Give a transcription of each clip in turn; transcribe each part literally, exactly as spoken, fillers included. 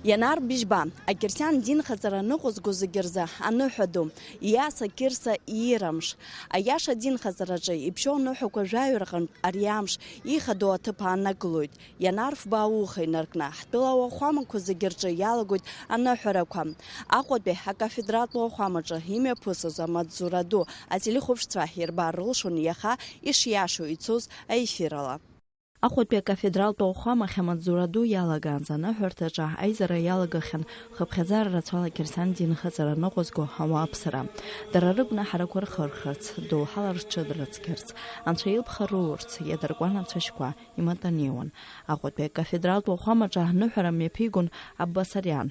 Ианар Быжьба, ақьырсиан динхаҵара ныҟәызго зегьы рзы аныҳәа ду, Иаса Қьырса иира амш. Аиаша динхаҵараҿы иԥшьоу аныҳәақәа жәаҩа рҟынтә ари амш ихадоу аҭыԥ ааннакылоит. Ианар Фба ауха инаркны, ҳтәыла ауахәамақәа зегьы рҿы иалагоит аныҳәарақәа. Аҟәатәи акафедралтә уахәамаҿы имҩаԥысыз амаҵзура ду ателехәаԥшцәа ирбар рылшон иаха ишиашоу ицоз аефирала. Аҟәатәи акафедралтә уахәамахь амаҵзура ду иалагаанӡа аныҳәарҭаҿы аизара иалагахьан хыԥхьаӡара рацәала ақьырсиан динхаҵара ныҟәызго ауааԥсыра. Дара рыгәнаҳарақәа рхырхырц, доуҳала рҽыдрыцқьарц, анцәа илԥха рурц, иадыркуан ацәашьқәа, иматанеиуан. Аҟәатәи акафедралтә уахәамаҿы аныҳәара мҩаԥигон Аббасариан.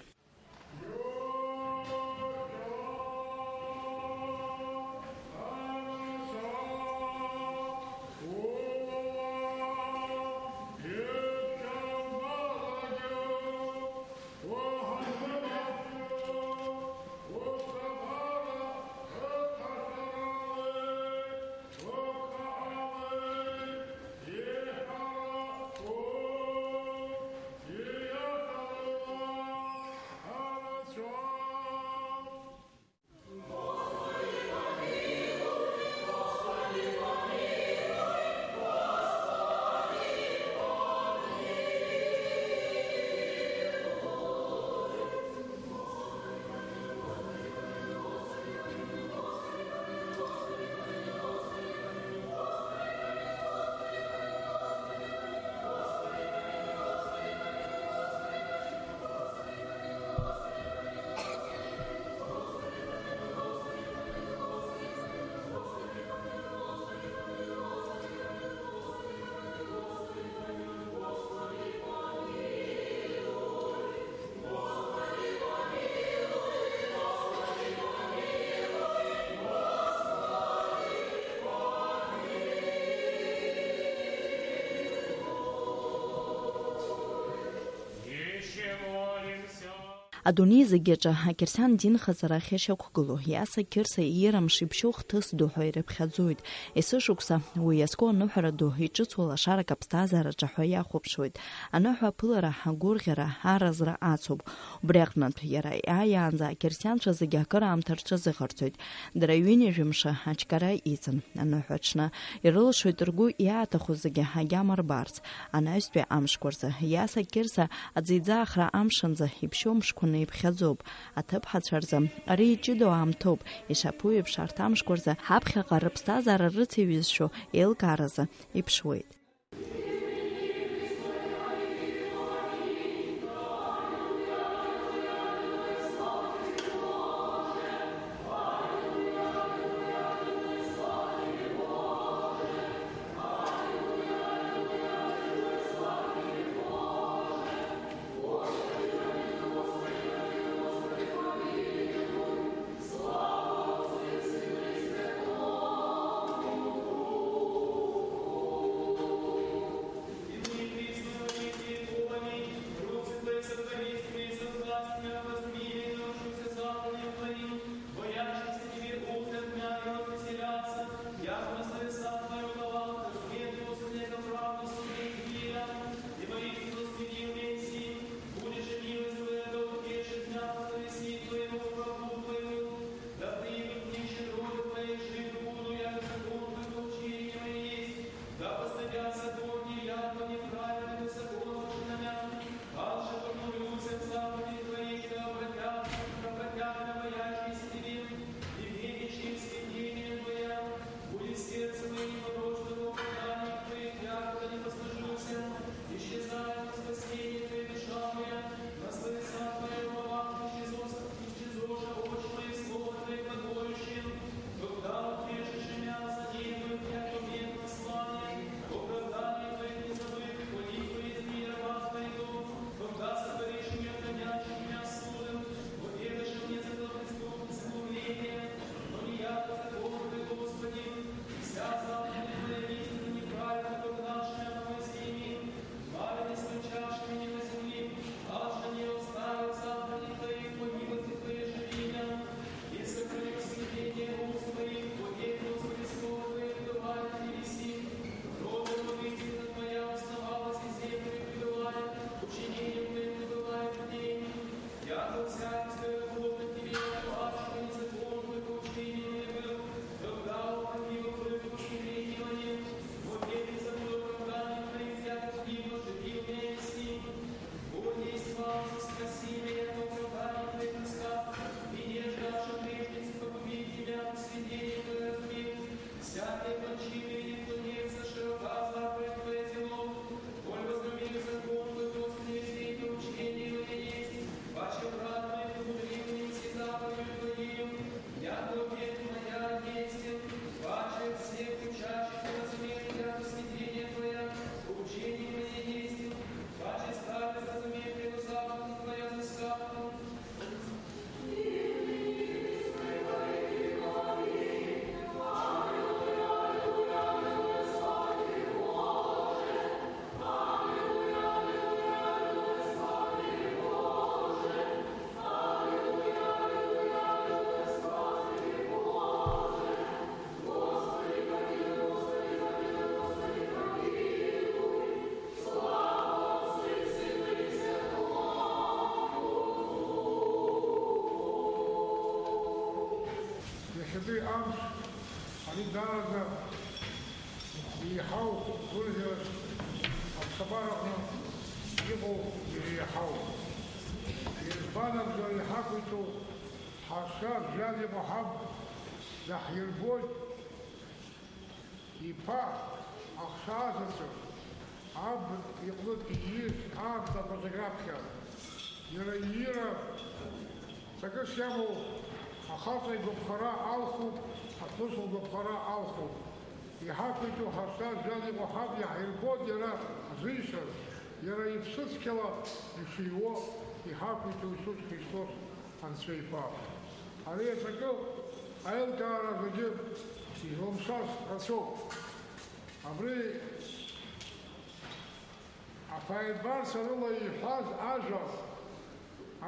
Адунеи зегьы аҿы ақьырсиан динхаҵара ахьышьақәгылоу, Иаса Қьырса иира амш иԥшьоу хҭыс ду ҳәа ирыԥхьаӡоит. Есышықәса уи иазку аныҳәара ду иҿыцу лашарак аԥсҭазаара ҿаҳәа иахәаԥшуеит. Аныҳәа аԥылара, агәырӷьара, аразра ацуп. Убри аҟнытә, иара иааиаанӡа ақьырсианцәа зегьы акыраамҭа рҽазыҟарҵоит. Дара ҩынҩажәа мшы ачгара иҵан. Аныҳәа аҽны ирылшоит ргәы иааҭаху зегьы агьама рбарц. Анаҩстәи амшқәа рзы Иаса Қьырса аӡеиӡаахра амшынӡа иԥшьоу мшқәа неиԥхьаӡоуп. Аҭыԥҳацәа рзы ари иҷыдоу аамҭоуп, ишаԥу еиԥш арҭ амшқәа рзы ҳаԥхьаҟа рыԥсҭазаара рыцеиҩызшәо еилкааразы иԥшуеит. Уи амш, ари даараӡа еиҳау гәырӷьарас аԥсабараҟны иҟоу иреиҳау. Избан акәзар, иҳақәиҭу ҳазшаз жәаф иҟоу ҳаб даҳирбоит. Иԥа ахшаа заҵәык, аб иҟнытә ииз аамҭақәа зегь раԥхьа, иара иира ҵакыс иамоу ахаҵа игәаԥхара алхуп, аԥҳәыс лгәаԥхара алхуп. Иҳақәиҭу ҳазшаз жәаф иҟоу ҳаб иаҳирбоит иара ҳзишаз, иара иԥсыцқьала ишиуо иҳақәиҭу Иисус Христос Анцәа Иԥа. Ари аҵакы аилкаара зегьы излымшаз рацәоуп. Абри аԥааимбарцәа рыла иҳәаз ажәа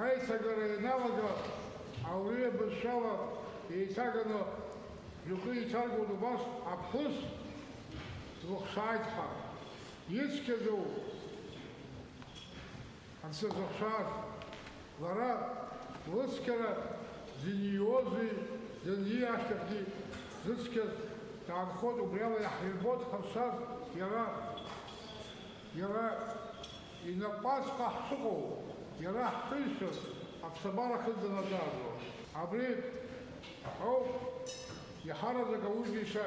аиҭагара ианалага, ауаҩы абызшәала еиҭаганы шәҟәы иҭаргоит убас аԥҳәыс длыхшааит ҳәа. Ицқьаӡоу Анцәа зыхшаз, лара лыцқьара зыниози, зыниашьҭахьгьы зыцқьаз даанхоит, убриала иаҳирбоит ҳазшаз иара, иара инапаҵәҟьа ҳшыҟоу, иара ҳшыҩшаз аԥсабара хыҵанаҵаазуа. Абри ауп иаҳараӡак аужәишьа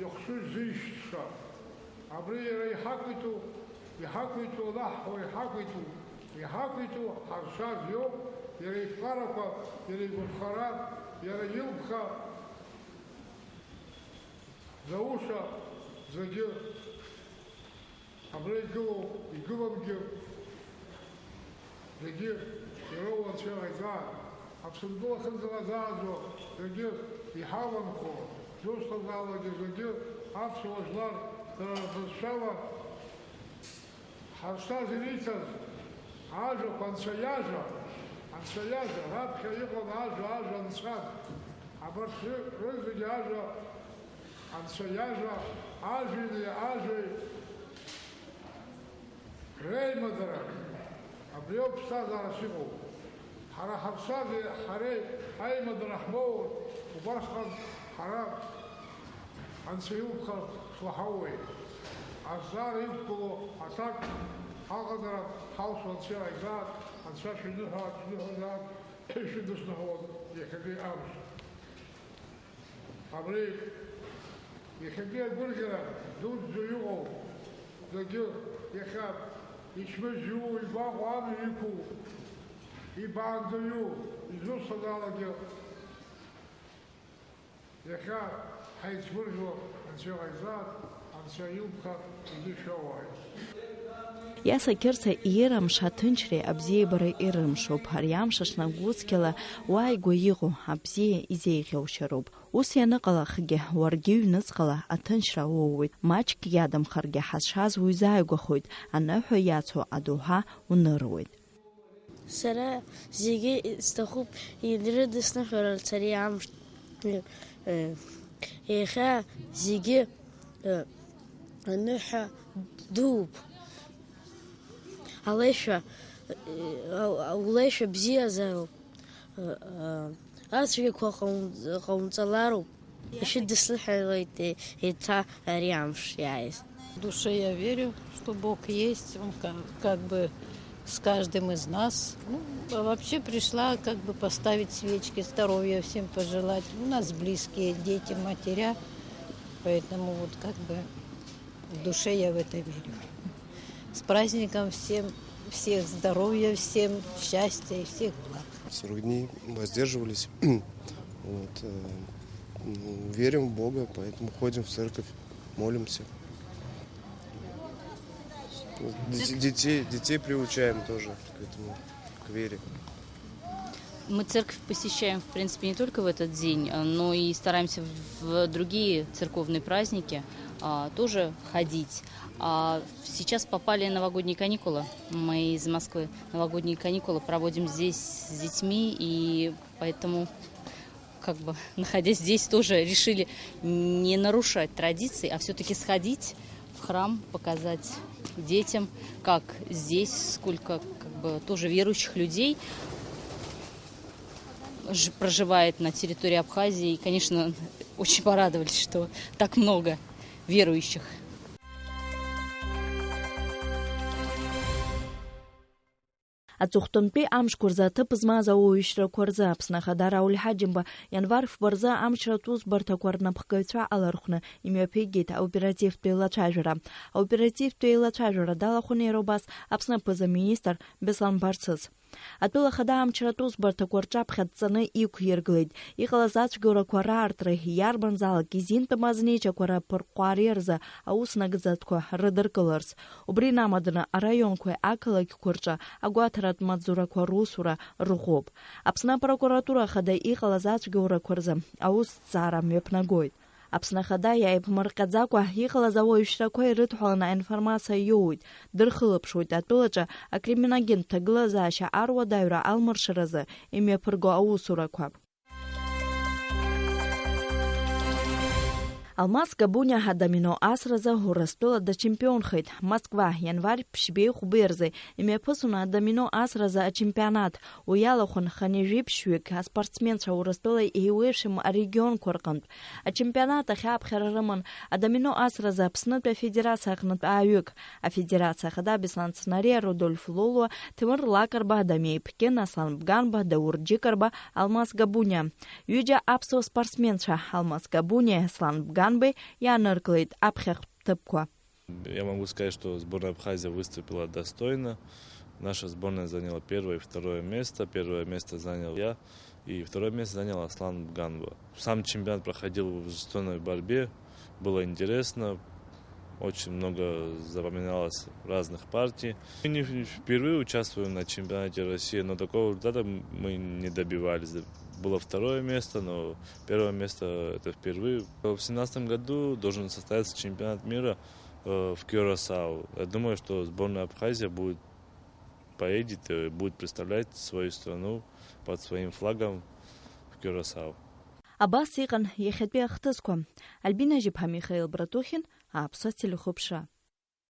ихшыҩ зышьҭша. Абри иара иҳақәиҭу, иҳақәиҭу лаҳҳәо, иҳақәиҭу, иҳақәиҭу ҳазшаз иоуп, иара иԥҟарақәа, иара игәаԥхара, иара илԥха зауша зегьы. Абра игылоу, игыламгьы, зегьы ироуа Анцәа иҟаиҵааит. Аԥсынтәыла ахьынӡалазааӡо зегьы иҳаланхо, зусҭазаалакгьы зегьы аԥсуа жәлар дара рбызшәала ҳазшаз ириҭаз ажәақәа, Анцәа иажәа, Анцәа иажәа, раԥхьа иҟан ажәа, ажәа анцәан. Абарҭ ры-, рызегьы ажәа, Анцәа иажәа, ажәеинеи ажәеи реимадара, абриоуп ԥсҭазаарас иҟоу. Ҳара ҳаԥсази ҳареи ҳаимадара ҳмоур, убасҟан ҳара Анцәа илԥха шлаҳауеи. Азҵаара иқәгылоу аҭак ҳаҟазаратә ҳалшо Анцәа иҟаиҵааит, Анцәа шәиныҳәа, шәиныҳәазаап, шәыдысныҳәалоит иахьатәи амш. Абри иахьатәи агәырӷьара дуӡӡа иҟоу зегьы иахьа ичмазаҩу, игәаҟуа амҩа иқәу, ибаандаҩу, изусҭазаалакгьы иахьа ҳаицгәырӷьо Анцәа иҟаиҵааит, Анцәа илԥха зегьы шәоуааит. Иаса Қьырса иира мша аҭынчреи абзиабареи ирымшоуп. Ари амш аҽны агәыцқьала уааигәа иҟоу абзиа изеиӷьаушьароуп. Ус ианыҟалахгьы, уаргьы ҩныҵҟала аҭынчра уоуеит. Маҷкгьы адамхаргьы ҳазшаз уизааигәахоит, аныҳәа иацу адоуҳа уныруеит. Сара зегьы сҭахуп ирыдысныҳәаларц ари амш. Иахьа зегьы аныҳәа дууп. Алеишәа, улеишәа бзиазароуп. Ацәгьақәа ҟаумҵалароуп. Ишәыдысныҳәалоит еиҭа ари амш иааиз. В душе я верю, что Бог есть, Он ка-, как бы с каждым из нас. Ну, а вообще пришла как бы поставить свечки, здоровья всем пожелать. У нас близкие, дети, матеря, поэтому вот как бы в душе я в это верю. С праздником всем, всех здоровья, всем счастья и всех благ. Сорок дней воздерживались. Вот, э, ну, верим в Бога, поэтому ходим в церковь, молимся. Детей, детей приучаем тоже к этому, к вере. Мы церковь посещаем, в принципе, не только в этот день, но и стараемся в другие церковные праздники тоже ходить. А сейчас попали новогодние каникулы. Мы из Москвы новогодние каникулы проводим здесь с детьми, и поэтому, как бы, находясь здесь, тоже решили не нарушать традиции, а всё-таки сходить в храм, показать детям, как здесь, сколько, как бы, тоже верующих людей. Ж- проживает на территории Абхазии и, конечно, очень порадовались, что так много верующих. Аҵыхәтәантәи амшқәа рзы аҭыԥ змаз ауаҩшьрақәа рзы Аԥсны Ахада Рауль Ҳаџьымба ианвар фба рзы амчратә усбарҭақәа рнапхгаҩцәа алархәны имҩаԥигеит аоперативтә еилацәажәара. Аоперативтә еилацәажәара далахәын иара убас Аԥсны аԥыза-министр Беслан Барцыц. Атәыла Ахада амчратә усбарҭақәа рҿаԥхьа дҵаны иқәиргылеит. Иҟалаз ацәгьоурақәа раартра иарбанзаалак изинтәым азнеиҿақәа раԥырҟәаареи рзы аус нагӡатәқәа рыдыркыларц. Убри инамаданы араионқәеи ақалақьқәа рҿы агәаҭаратә маҵзурақәа русура рӷәӷәоуп. Аԥсны апрокуратура Ахада иҟалаз ацәгьоурақәа рзы аусҭҵаара мҩаԥнагоит. Аԥсны Ахада иааиԥмырҟьаӡакәа иҟалаз ауаҩшьрақәа ирыдҳәаланы аинформациа иоуеит, дырхылаԥшуеит атәылаҿы акриминогентә ҭагылазаашьа аруадаҩра алмыршаразы имҩаԥырго аусурақәа. Алмас Габуниа адомино асразы Урыстәыла дачемпионхеит. Москва, ианвар ԥшьбеи хәбеи рзы имҩаԥысуан адомино асразы ачемпионат. Уи иалахәын хынҩажәи ԥшьҩык аспортсменцәа Урыстәыла еиуеиԥшым арегионқәа рҟынтә. Ачемпионат ахь аԥхьара рыман адомино асразы Аԥснытәи Афедерациа аҟнытә ааҩык. Афедерациа Ахада Беслан Цнариа, Рудольф Лолуа, Ҭемыр Лакрба, Дамеи Ԥкьын, Аслан Бганба, Даур Џьыкарба, Алмас Габуниа. Ҩыџьа аԥсуа спортсменцәа Алмас Габуниеи Аслан Бганбеи иааныркылеит аԥхьахәтә ҭыԥқәа. Я могу сказать, что сборная Абхазии выступила достойно. Наша сборная заняла первое и второе место. Первое место занял я, и второе место занял Аслан Бганба. Сам чемпионат проходил в ожесточенной борьбе. Было интересно, очень много запоминалось разных партий. И не в- впервые участвую на чемпионате России, но такого результата мы не добивались. Было второе место, но первое место это впервые. В семнадцатом году должен состояться чемпионат мира э, в Кюрасао. Я думаю, что сборная Абхазия будет поедет и будет представлять свою страну под своим флагом в Кюрасао. Абас иҟан иахьатәи ахҭысқәа. Альбина Жьыԥҳа, Михаил Братухин, Аԥсуа телехәаԥшра.